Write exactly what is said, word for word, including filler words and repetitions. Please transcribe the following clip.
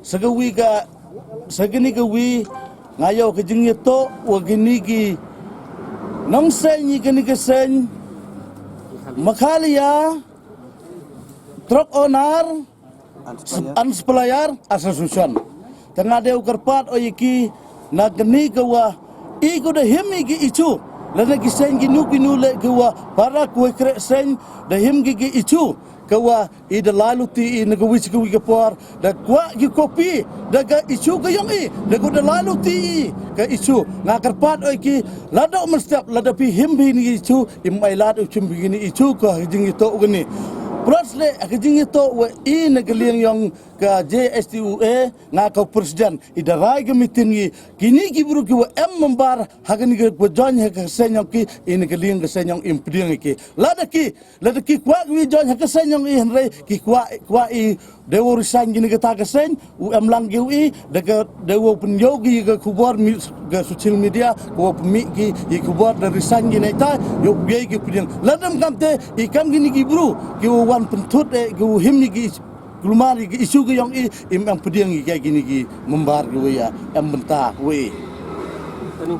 Sa kawi ka, sa kani kawi, nga yoh ka jingyatoh wa kini ki nongseiñ i kani ka seiñ Meghalaya Truck Owner and Supplier Association. Te nga dei u kyrpad o ya ki na kani kawa i ko da him i ki ichu, lada ki seiñ kinu kinu le kawa para kwah kreh seiñ da him ki ki ichu, kawa i da lai luti i na kawi chi kawi ka por, da kwah ki copy da ka ichu ka yong i, da ko da lai luti i ka ichu. Nga kyrpad o ya ki, lada u mynstep, lada phi him phi ni ichu, im ai lad u chim phi ni ichu ka jingyatoh kani. Pros le ka jingyatoh wa i na ka liang yong ka J S T U A, nga ka president, i da rai ka meeting i, kini ki bru kiwa em member ha kani ka wa join ha ka seiñ yong ki, i na ka liang ka seiñ yong i im pdiang i ki. Lada ki, lada ki kwah ki join ha ka seiñ yong i, hynrei ki kwah, kwah i dei wow resign kini kata ka seiñ, u em lang ki u i, da ka dei wow pynyoh ki ka khubor mi, ka social media, ka wow pynmih ki i khubor da resign kini ta, yow yei ki pdiang. Lada em kamte, i kam kini ki bru kiwa wan pynthut e, kiwa him i ki, kulmar i ki ichu ka yong i, im em pdiang i ki kini ki member kiwa ya em bynta wa i.